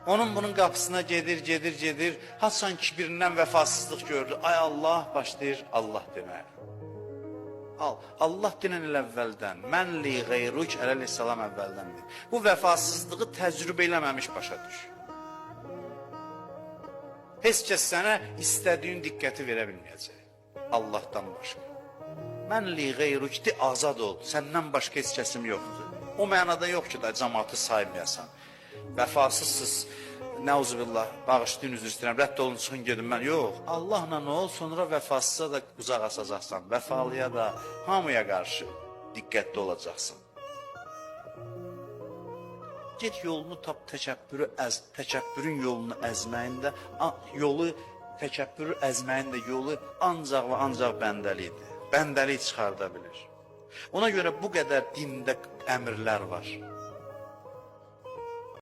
Onun bunun qapısına gedir, gedir, gedir. Haçan ki birindən vəfasızlıq gördü. Ay Allah, başlayır Allah deməyə. Al, Allah denən elə əvvəldən, mən li qeyruk əleyhissalam əvvəldən deyir. Bu vəfasızlığı təcrübə eləməmiş başa düş. Heç kəs sənə istədiyin diqqəti verə bilməyəcək. Allahdan başqa. Mən li qeyruk de, azad ol. Səndən başqa heç kəsim yoxdur. O mənada yox ki, da cəmaatı saymayasan. Vəfasızsız. Nəuzubillah, bağışlayın, üzr istəyirəm, rədd olun, çıxın gedin mən. Yox, Allahla ol, sonra vəfasıza da qucaq açacaqsan, vəfalıya da, hamıya qarşı diqqətli olacaqsan. Get yolunu tap, təkəbbürü əz, təkəbbürün yolunu əzməyin də, yolu təkəbbürü əzməyin də yolu ancaq və ancaq bəndəlikdir. Bəndəlik çıxarda bilir. Ona görə bu qədər dində əmrlər var.